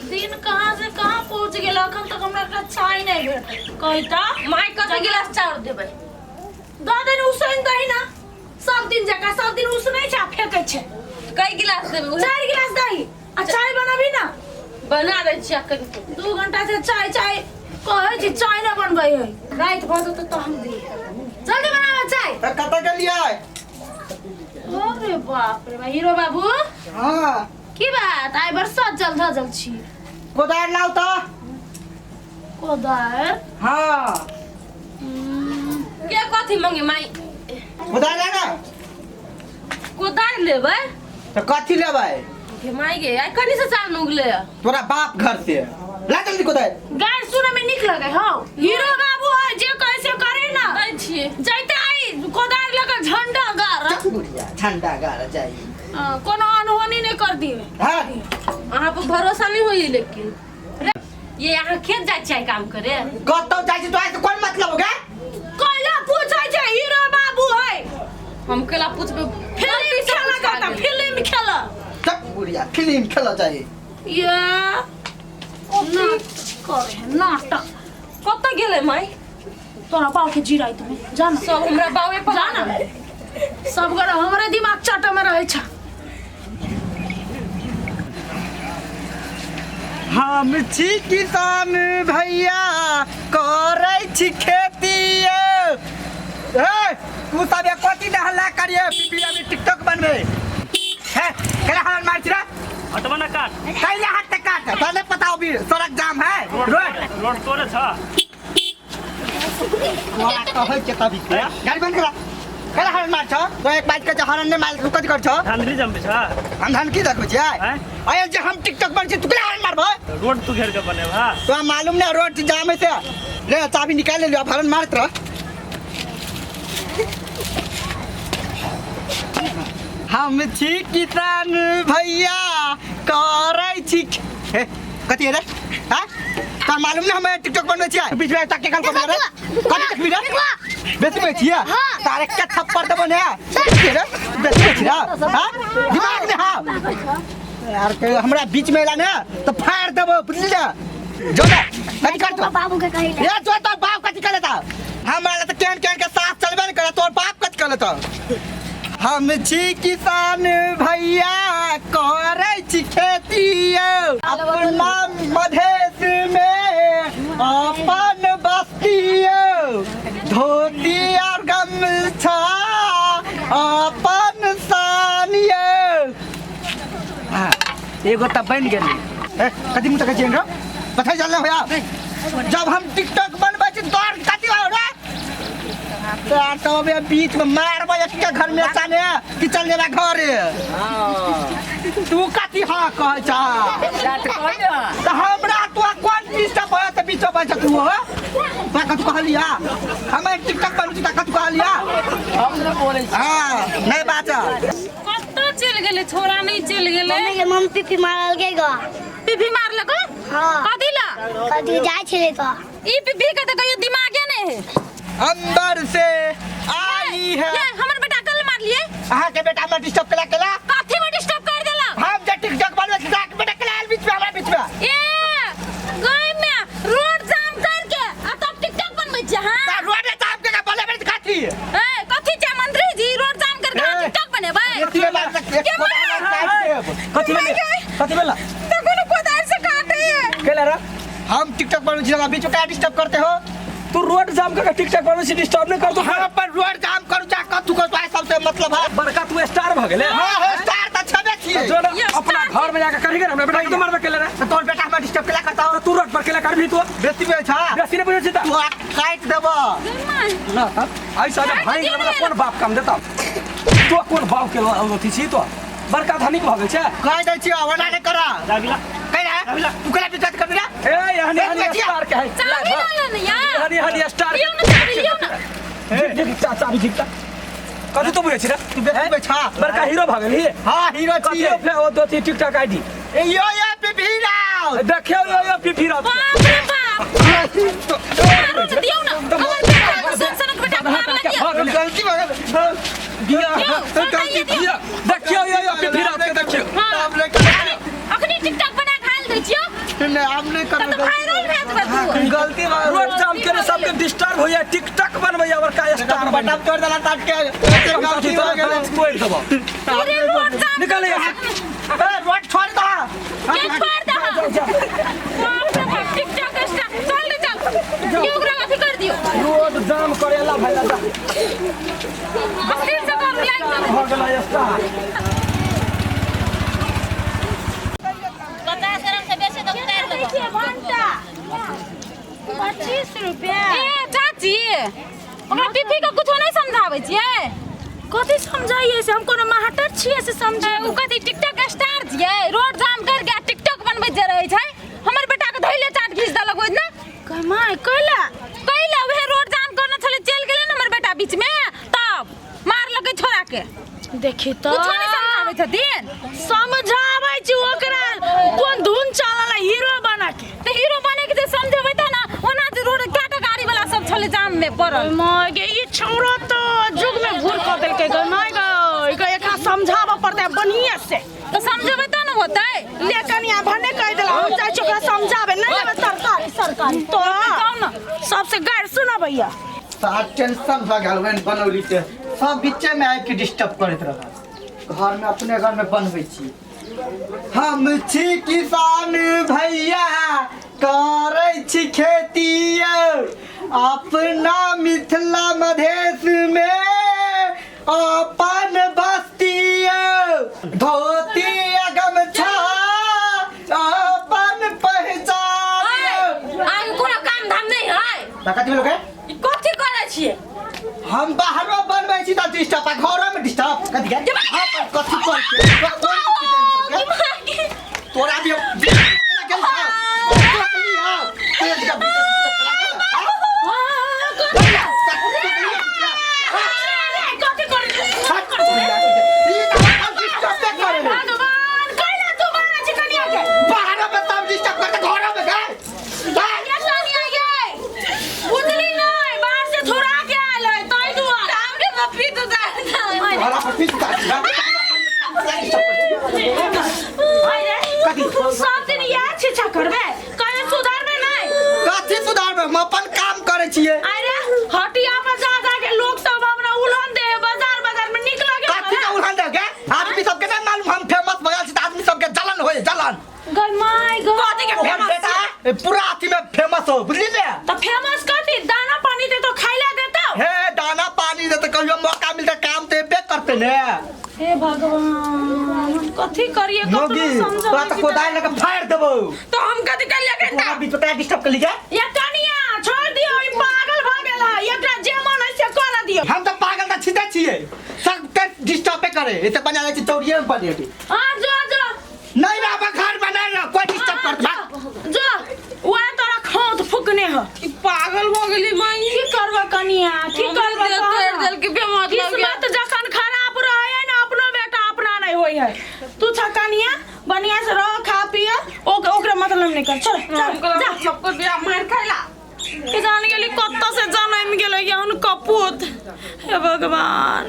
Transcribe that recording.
दिन कहाँ से कहाँ पहुँच गेल, अखन तक हमरा एकटा चाय नहीं भेटल। कहता माय कते गिलास चाउर देबै? दऽ देने उसैन दही ना, सब दिन जकाँ सब दिन उसनै छै आ फेकै छै। कई गिलास देबै? उहे 4 गिलास दही आ चाय बनाबी ना। बना दै छी अखन। 2 घंटा से चाय चाय कहै छी, चाय ना बनबै है। राति भऽ जेतै तऽ हम दी। जल्दी बनाबऽ चाय। तऽ कतऽ गेलियै? अरे बाप रे बा, हीरो बाबू। हाँ। की बात, आइ बड़ सजल धजल छी? कोदारि लाउ तऽ। कोदारि? हाँ। के कथी मंगे माई? कोदारि ला ना। कोदारि लेबै? तऽ कथी लेबै? गे माई गे, आइ कनी से चान उगले। तोरा बाप घर से ला जल्दी कोदारि। गारि सुने में नीक लगे हौ। हीरो बाबू है, जे कहे से करे ना। दै छियै। जैते आई कोदारि लऽ कऽ झंडा गाड़। बुढ़िया झंडा गाड़ जाइ। हाँ, कोनो अनहोनी नहीं कर दिए। हाँ। अहाँ पर भरोसा नहीं होई लेकिन। रे, ये अहाँ खेत जाइ छियै काम करे? कतौ जाइ छी तो से कोन मतलब हो गया? कैला पूछै छै, हीरो बाबू है। हम केला पूछबै? फिल्म खेला करता, फिल्म खेला। तब बुढ़िया फिल्म खेला जाइ। ये नाटक करे है, नाटक। कतऽ गेलै माई? तोरा बाप के जीराई तुम्हें जाना। सब हमरा बावे पर जाना। सब गोरा हमरे दिमाग चाटे में रहे छा। हम छी किसान भैया, करै छी खेती। ए तू सब ये कथी ने हल्ला करिए? पीपी अभी टिकटॉक बनबे है। केला हलन मार छी रे? हटवा ना काट। कैला हट काट, तोरा नहीं पता अभी सड़क जाम है। रोड रोड तोरे छ। तोरा कहै के तभी के गाड़ी बंद करा। केला हलन मार छ तो एक बात के हलन नहीं मार तू कथी कर छ? धान जम छ। हम धान की देखबै छियै? हैं? अरे जे हम टिकटॉक बन छी, तू केला हलन मारबै? रोड तू घेर के बनेब। हां। तोरा मालूम नहीं रोड जाम है से? ले चाबी निकाल ले, अब हलन मारत रह। हम छी किसान भैया, करै छी हे कथी है रे? हाँ, तोरा मालूम नहीं हम टिकटॉक बनबै छियै? बीच में ताके कल को रे कथी देखबी रे? बेसी में छियै तारे के थप्पड़ देबो ने। कथी रे, बेसी में छियै? हाँ, दिमाग ने। हाँ यार, के हमरा बीच में एला ने तो फाड़ देबो, बुझली ने? जो ना कथी कर तू? बाबू के कही। ये जो तोर बाप कथी कर लेता? हमरा ला तो केहन केहन के साथ चलबे ने करे, तोर बाप कथी कर लेता? हम छी किसान भैया, करै छी खेती। अपना मधेश में अपन बस्ती, धोती और गमछा अपन शान। हाँ, एगो तऽ बनि गेलै। ए, कथी मुँह तकै छियै रे? पता चलले होया जब हम टिकटॉक बनबै छी तोर कथी हो रे? तोर तो अबे बीच में मारबै एक घर में साने कि चल जेबा घर। तू कथी हाँ कहै छ? तऽ हमरा तो कोन डिस्टर्ब होया तऽ बीच में तू हो? तोरा कथी कहलिया? हम टिकटॉक बनबै छी तऽ कथी कहलिया? हम नहि बोलै छी। हाँ, नहीं बाचल। कतऽ चलि गेलै छोरा? नहीं चलि गेलै। मम्मी के मम्मी पीपी मारल के गा। पीपी मारलक? हाँ। कथी ला? कथी जाइ छलै तऽ। ई पीपी के तऽ कहियो दिमागे नहीं है। अंदर से आई है। ये हमर बेटा कल मारलिए। अहाँ के बेटा हमरा डिस्टर्ब केला केला? कथी में डिस्टर्ब कर देला? हम जे टिकटॉक बनबै छी के बेटा केला आयल बीच में, हमरा बीच में? ए गाय में रोड जाम करके आ तब टिकटॉक बनबै छै? हां। त रोड जाम के बोले बे कथी? ए कथी छै मंत्री जी, रोड जाम करके अहाँ ए, टिकटॉक बनेबै? बेसी में बात एक के कोदार काटि देब। कथी भेलै? कथी भेला? तो कोनो कोदार से काटे है। केला रे? हम टिकटॉक बनबै छी, हमरा बीच में का डिस्टर्ब करते हो? तू रोड जाम करके टिकटॉक बनबै छी, डिस्टर्ब नहि कर तू। हम अपन रोड जाम करू जा कथू करू, तोरा सबसे मतलब है? बड़का तू स्टार भऽ गेलै। हाँ हाँ, स्टार तऽ छबे छियै। जो ना ये अपना स्टार। घर में जाके करी हमरा बेटा के तो मारबे केले रे? तऽ तोर बेटा हमरा डिस्टर्ब केला करता हो? तू रोड पर केला करबी तू? बेसी में छा। बेसी नहि बुझै छी तऽ तू काटि देबो। ना तब ऐसा जे भाँगि गेलै, मतलब कोन बाप काम देता तो? कोन बाप के अथी छी तो? बड़का धनिक भऽ गेल छै। कहि दै छियौ, ओना नहि कर। जागिला। कहि तू केला बिज्जत करबी रे? ए यहनी हनी स्टार के है। चाबी ला ले यार। हनी हनी स्टार। लियो ना चाबी, लियो ना। देख देख, चाबी झिकता कथी तो बुझै छी रे? तू बेसी में छा। बड़का हीरो भऽ गेल ही। हाँ, हीरो कथी छियै। फे ओ दोती टिकटॉक आईडी। ए यो यो पिपी राव। देखियौ यो यो पिपी राव। बाप रे बाप, मारू ना, दियौ ना हमर बेटा के। सन सनक बेटा के मारलक ये। गलती भऽ गेल। दिया। दियौ, बताइए दियौ। देखियौ यो यो पिपी राव के देखियौ। हाँ। अखनी टिकटॉक बना खाइल दै छियौ। नहीं हम नहीं तब करबै तो वायरल भए जेबै तू। गलती भऽ गेल। रोड जाम केने सबके डिस्टर्ब होइया, टिकटॉक बनबैया बड़का स्टार बटन तोड़ देला ताट के गलती भऽ गेल। तोड़ देबो। पूरे रोड जाम। निकल यहाँ। ए, रोड छोड़ दह। के छोड़ दह। बाप रे बाप, टिकटॉक स्टार। चल रे चल, ये ओकरा अथी कर दियो। रोड जाम करेला भैला जा। फिर से करू लाइक। भऽ गेलै स्टार। 50 ग्राम से बेसी तऽ उतारि देबो। देखिए भंटा 25 रुपया। ए चाची, ओकरा पीपी के कुछो नहीं समझाबै छियै? कथी समझाइए से? हम कोनो मास्टर छियै से समझे? उ कथी टिकटॉक स्टार छियै? रोड जाम करके आ टिकटॉक बनबै जे रहै छै। हमर बेटा के धैले चाट घीच देलक ओहि दिना। कमाय कैला? कैला उहे रोड जाम करने छलै, चलि गेलै ने हमर बेटा बीच में, तब मारलकै छोरा के। देखी तो कुछो नहीं समझाबै छथिन। समझाबै छी ओकरा, कोन धुन चलल है हीरो बना के। तऽ हीरो बने के जे समझेबै तऽ ने, ओना जे रोड कएटा गाड़ी वाला सब छलै जाम में पड़ल। माय गे, ई छौड़ा तो जुग में भूल कऽ देलकै गे। माय गे, एकरा एकरा समझाबऽ पड़तै बढ़िया से। तऽ समझेबै तऽ ने होतै। ले कनिया, भने कहि देला, हम जाइ छी ओकरा समझाबे। नहीं लेबै तरकारी सरकारी तो जाउ ने। सबसे गारि सुनबैया। साथ टेंशन भऽ गेल वैन बनौली से सब बीचे में आबि के डिस्टर्ब करैत रहल। घर में अपने घर में बनबै छी। हम छी किसान भैया, करै छी खेती अपना मिथिला मधेश में अपन बस्ती, धोती आ गमछा अपन पहचान। आगे कोनो काम धाम नहीं है? तऽ कथी भेल गे? ई कथी करै छियै? हम बाहरो बनबै छी तऽ डिस्टर्ब आ घरो में डिस्टर्ब। कथी गे? हाँ, पर कथी करै छी? तोरा भी गेल हँ। तोरा भी हँ। तोरा भी कथी करै? ई तऽ हम डिस्टर्ब करे। भगवान, कैला तू मारै छी कनिया के? बाहरो में सब डिस्टर्ब करते, घरो में गए। ये कनिया ये बुझली नहीं, बाहर से थोड़ा के आयल है तै दुआरे। हमरे पप्पी तो घरा पर पीस कथी? सब दिन इएह छिछा करबै, कहियो सुधरबै नहीं? कथी सुधारबै? हम अपन काम करै छियै। अरे हटिया पर जा जा के लोग सब हमरा उलहन दे, बाजार बाजार में निक लगे। कथी के उलहन दे गे? आदमी सबके नहीं मालूम हम फेमस भऽ गेल छी तऽ आदमी सबके जलन होय जलन। गय my गय, कथी के तोहर फेमस? बेटा ए, पूरा अथी में फेमस हो, बुझली ने? त फेमस कथी? दाना पानी दे तो खाइला देतो। हे, दाना पानी दे तऽ कहियो मौका मिलतै, काम तऽ एबे करतै ने। हे भगवान, हम कथी करिए? कतनो मोगी समझबै तोरा तऽ छी। कोदारि लऽ के फाड़ि देबौ। तो हम कथी करिए तोरा घंटा? बीच में डिस्टर्ब कर लीजिए। ये कनिया छोड़ दियो, ई पागल भ गेल है, एकरा जे मन है से कर दियो। हम तऽ पागल तऽ छिते छियै, सबके डिस्टर्बे करे एते बना लै छी, चौड़िए में बनेबै। हां, जो जो। नहीं रह घर में, नहीं रह कोई डिस्टर्ब कर भाग। जो वह तोरा खौत फुकने ह। ई पागल भ गेली माई। की करबा कनिया, की करबा? तोड़ देल के बेमत लग गया। किस्मत जखन खराब रहे है ना, अपनो बेटा अपना नहीं होई है। तू छ कनिया, बढ़िया से रह, खा पिए, ओकरा मतलब नहीं कर। चल चल जा। सबको बिया मार खाइला। के जान गेली कत्तो से जनम गेलै हन कपूत। हे भगवान।